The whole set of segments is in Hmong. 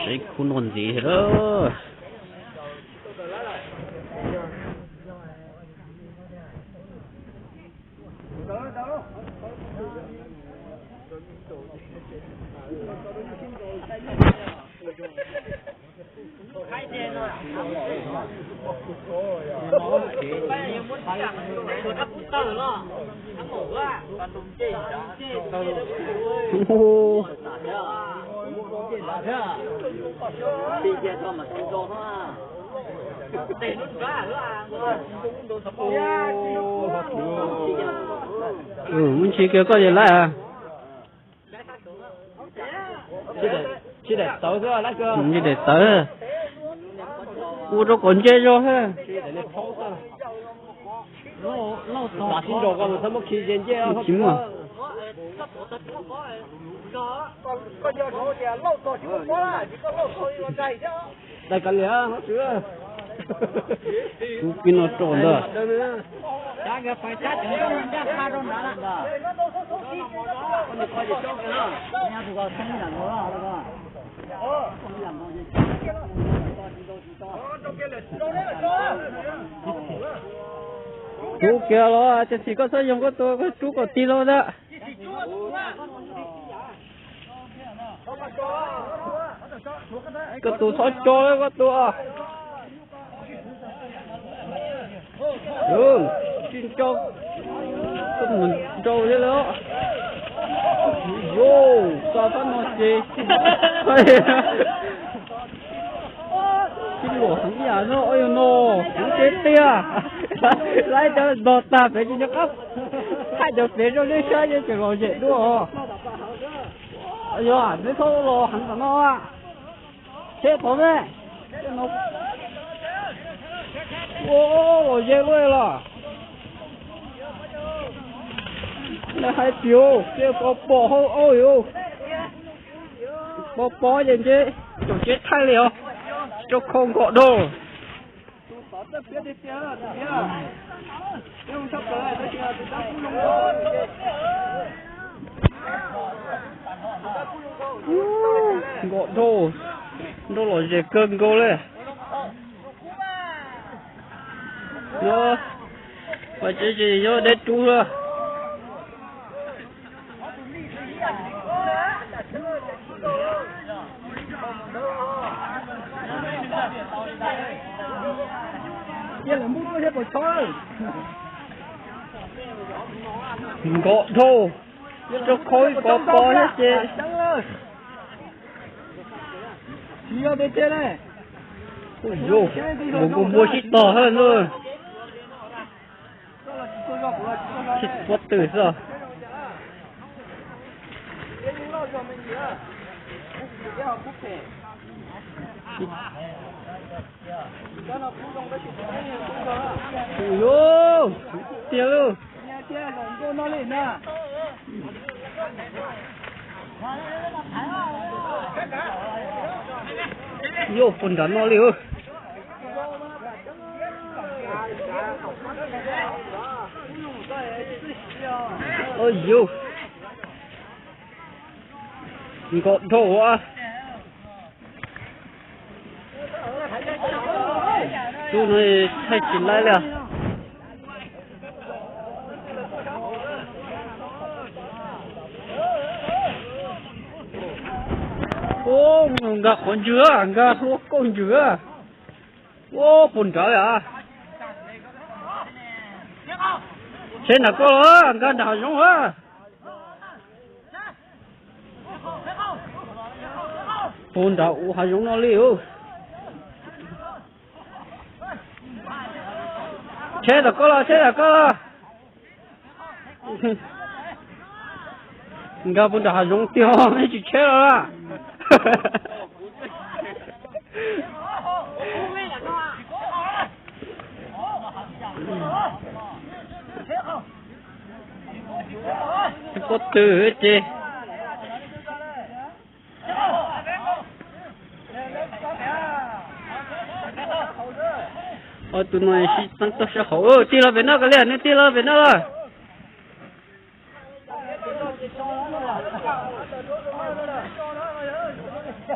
Tsev khub nroj ntxiv thiab lawm. Mus ntsis kiag koj ces laib. Tsis daim tawv, ua rau kom ntse zog thiab. Tsis muaj. Daim kav liam, kuv pib no rau ntag. Kuv kiag los ces txim koj txhob yoog koj tus, koj rub kom tig los ntag. Koj tus txhob tso koj tus. Tsis tso, koj mus nrau thiab lawm. Yus, tso fab no ces tsis luam heev ib yam no, no kuv tsev tiag. Laib cov ntog tag pem tsis nco qab thaij cov pem rau nej saib, yeej tseem lom zem dua. Yog neb txhob los heev tom no. Cheb tod me. Ua, lom zem luaj los. Neb hais tias ces pos pos hauv auj yus, pos pos ces ntshe tseem tsev thaij li os. Tsis tau khau nkos dhau. Nkos dhau, nrau lom zem kawg nkaus li. Nyob, ua tsev tsis nyob deb rub lawm. Nkos dhau, rau khau ib pos pos thiab ces. Ua, npua sib tog hab na. Sib puab twg xwb. Tiag lauj. Yus, puag nram no li. Yus, nkos dhau. Tub no thaij tsis laib li. Ub, nkag qhov ntswg, nkag hlua kauj ntswg. Ub, puag nrad li. Tsheb nram koj los, nkag nram hav zoov a. Puag nrad u hav zoov no li. Tsheb tom koj los, tsheb tom koj los. Nkag puag nram hav zoov tiag, tsis tsheb los. Pob tw ces. Tus no sib teeb tog sab hauv. Tig los pem no, kav liam, nej tig los pem no los.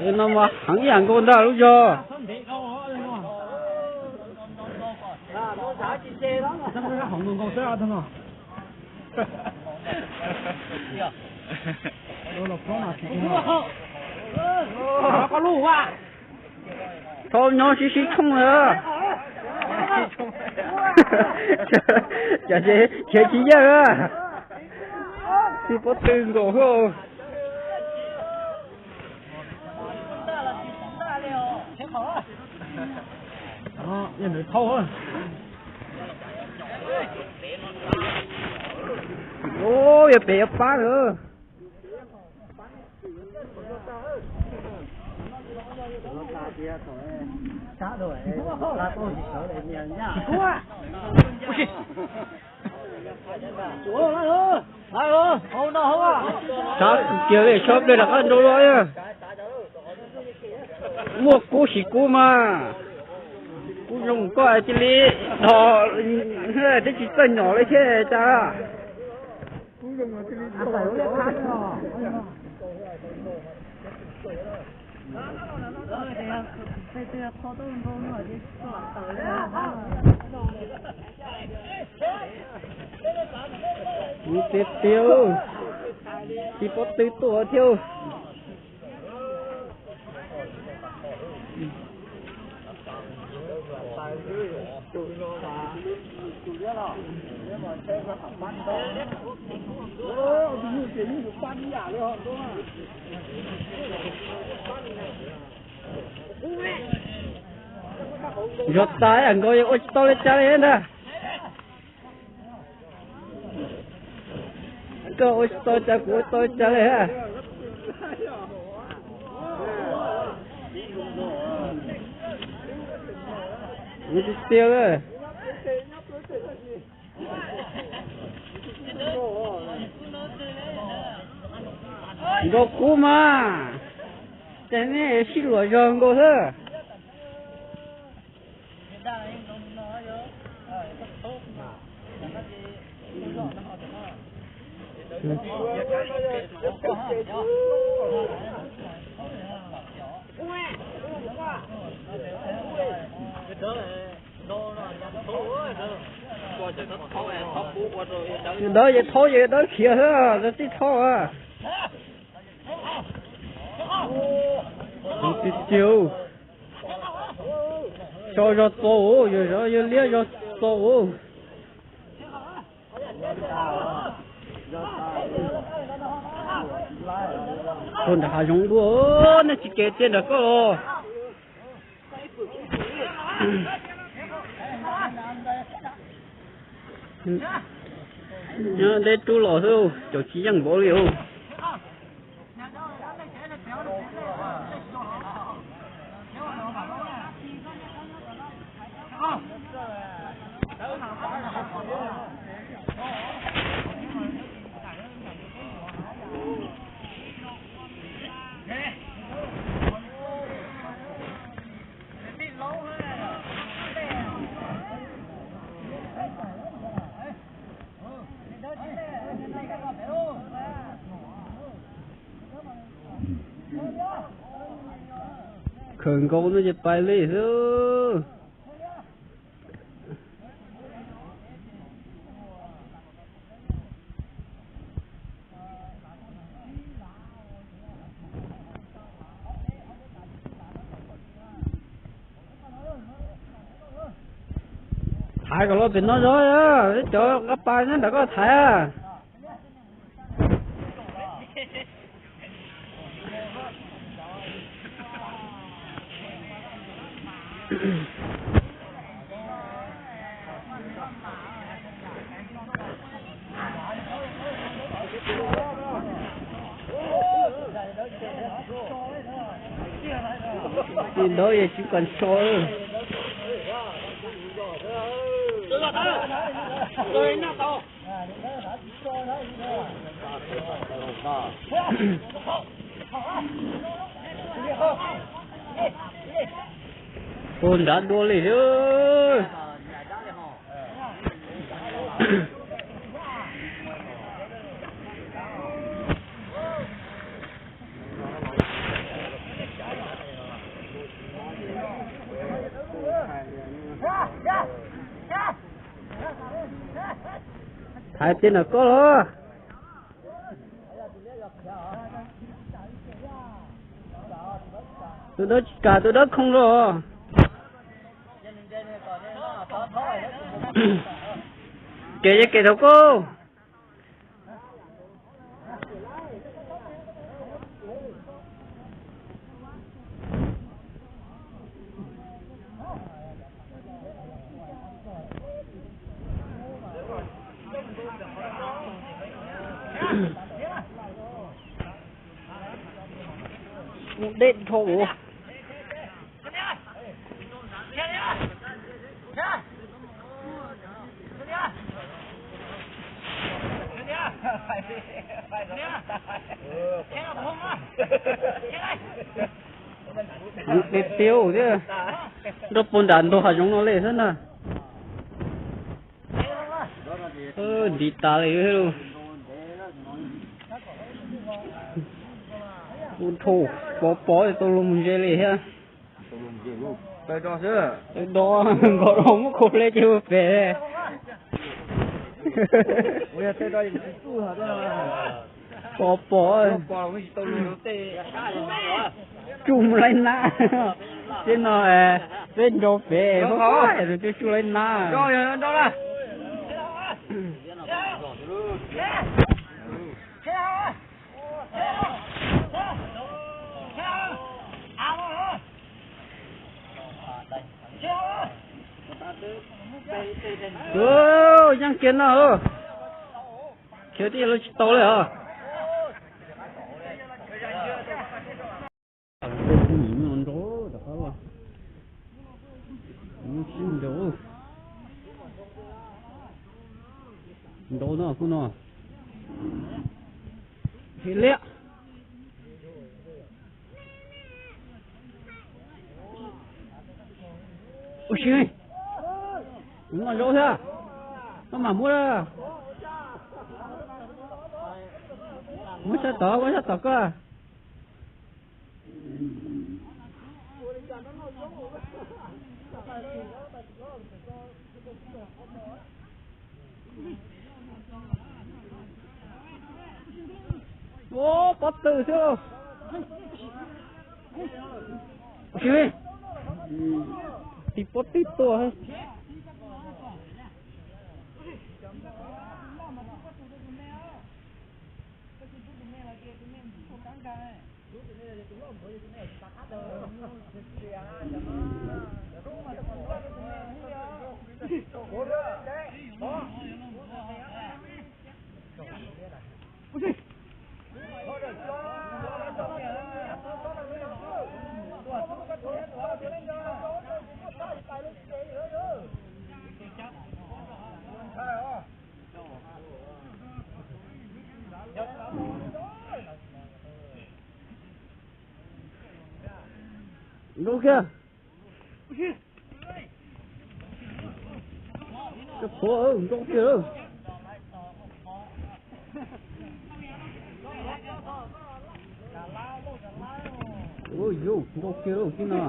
No mas heev ib yam nkaus ntag lub zog. Tho nyob sib sib tshooj lawm. Cas ces khiav tsis yeej a. Txiv pob tw nkaus hauj. Yog pem yuav pab lawm. Tshav kiag li, tso pliag rov qab nrau los. Muaj kub siv kub mas. Kub zoo koj cia li dhos, twb tsis txawj nyom li thiab cas. Tiag tiag, tsis paub twg tuaj thiab. Zog tas am nkaus ua tsis tau li cas li ntag. Koj ua tsis tau cas kuv ua tau li cas li hab. Ua tiag tiag. Nkaus kub mas, ces nej sib luam zog nkaus xwb. Dawb ces thaub ces dawb khiav xwb, txij thaub a. Tiag tiag, so zog txaus, yog zog yog liab zog txaus. Tuaj nram hav zoov dua, nej tsis kev cia nram koj los. Nyob deb rub los xwb, caum tsis yeej npaum li os. Khawm nkaus no ces pais li xwb. Thaiv kom los pem no zog, cov nqa pas nyob nram koj thaiv. Tus ntawd yog tsis kam so. Puag nrad dua li thiab. Hais tias ntawm koj los. Tus dawb tsis kam tus dawb khoo los. Kev ces kev thaum koj. Mus deb dhau. Tiag tiag thiab, nrog puag nram ntug hav zoov no li xwb na. Ntiv tas li. Ub, dhau, pov pov tau los mus ze li thiab. Tawv do, nkos rau muab khau hle ces ua pem. Pov pov, tsuj mus laib nab. Teb no peb nrau pem, tus tsuj tsuj laib nab. Yeej kiag no, khiav tij lawv tsis tau li os. Nrau, rov qab los. Sib nrau, nrau no, kuv no. Him liab. Ua si, kuv no zaub thiab, koj mam muab. Muab sab tod, muab sab tod koj. Ua pob tw xwb. Tis pob tw tuaj. Nrau kiag. Cov phuav, nrau kiag. Ua yus, nrau kiag lauj tib no.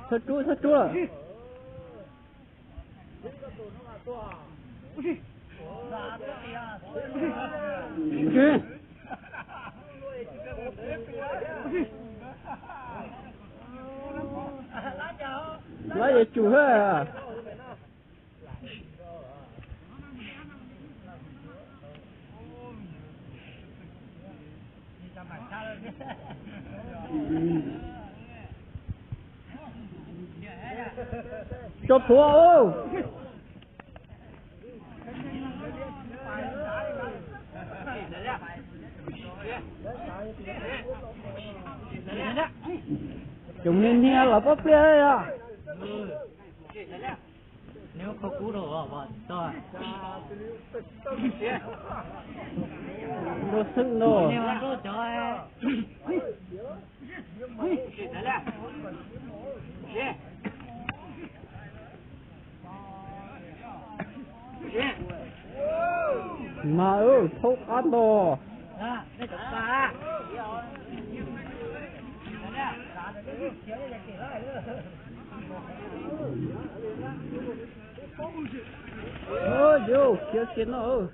Txhob rub, txhob rub. Lab yuav tsum thiab. Cov phuav. Cov niag niag los pob pliaj os. Nrau xwb no. Mas thaub qab nto. Yus, khiav kiag no.